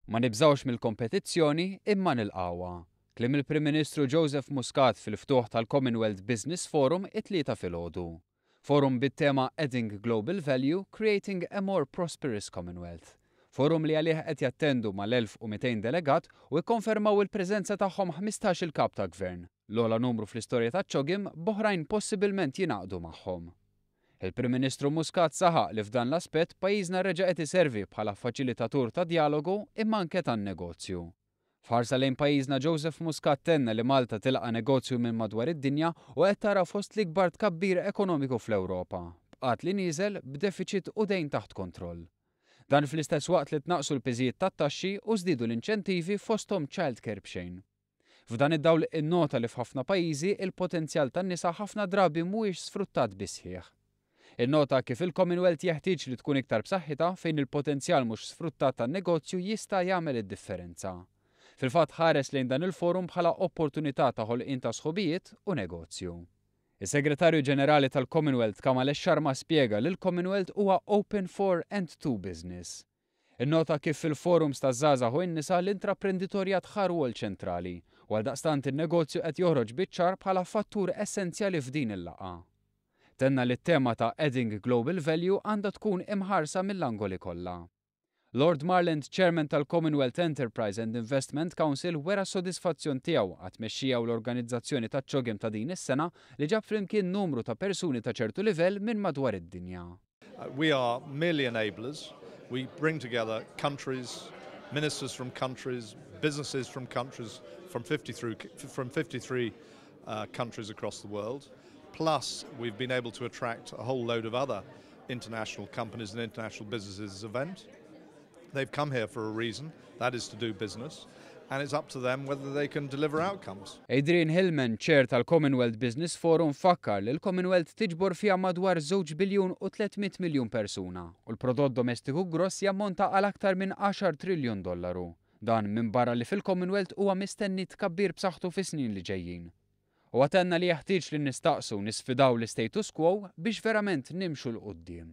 Ma nibżgħux mill-kompetizzjoni imma nilqgħuha. Kliem il-Prim Ministru Joseph Muscat fil-ftuħ tal-Commonwealth Business Forum it-Tlieta filgħodu. Forum bit-tema Adding Global Value, Creating a More Prosperous Commonwealth. Forum li għalih qed jattendu mal-1,200 delegat u ikkonfermaw il-preżenza tagħhom 15-il kap ta' gvern, l-ogħla numru fl-istorja taċ-CHOGM b'oħrajn possibilment jingħaqdu magħhom. Il-Prim Ministru Muscat saħaq li f'dan l-aspett pajjiżna reġa' qed iservi bħala faċilitatur ta' djalogu imma anke tan-negozju. F'ħarsa lejn pajjiżna Joseph Muscat tenna li Malta tilqa' negozju minn madwar id-dinja u qed tara fost l-ikbar tkabbir ekonomiku fl-Ewropa, b'qgħad li nieżel, b'defiċit u dejn taħt kontroll. Dan fl-istess waqt li tnaqqsu l-piżijiet tat-taxxi u żdiedu l-inċentivi fosthom childcare b'xejn. F'dan id-dawl innota li f'ħafna pajjiżi il-potenzjal tan-nisa ħafna drabi mhuwiex sfruttat bis-sħiħ. Innota kif il-Commonwealth jeħtieġ li tkun iktar b'saħħitha fejn il-potenzjal mhux sfruttat tan-negozju jista' jagħmel id-differenza. Fil-fatt ħares lejn dan il-forum bħala opportunità ta' ħolqien ta' sħubijiet u negozju. Is-Segretarju Ġenerali tal-Commonwealth Kamalesh Sharma spjega li l-Commonwealth huwa open for and to business. Innota kif fil-forums taż-żgħażagħ u n-nisa l-intraprenditorjat ħa rwol ċentrali u għaldaqstant in-negozju qed joħroġ biċ-ċar bħala fattur essenzjali f'din il-laqgħa. Tenna li t-tema ta' Adding Global Value għandha tkun imħarsa mill-angoli kollha. Lord Marland, Chairman tal-Commonwealth Enterprise and Investment Council wera s-sodisfazzjon tiegħu għat-tmexxija u l-organizzazzjoni taċ-CHOGM ta' din is-sena li ġab flimkien numru ta' persuni ta' ċertu livell minn madwar id-dinja. We are merely enablers. We bring together countries, ministers from countries, businesses from countries from 53, from 53 countries across the world. Plus, we've been able to attract a whole load of other international companies and international businesses event. They've come here for a reason, that is to do business, and it's up to them whether they can deliver outcomes. Adrian Hillman, Chair tal-Commonwealth Business Forum, fakkar li l-Commonwealth tiġbor fiha madwar 2 biljun u 300 miljun persuna u l-prodott domestiku gross jammonta għal aktar minn 10 triljun dollaru. Dan minn barra li fil-Commonwealth huwa mistenni tkabbir b'saħħtu fis-snin li ġejjin. U tenna li jeħtieġ li nistaqsu nisfidaw l-status quo biex verament nimxu 'l quddiem.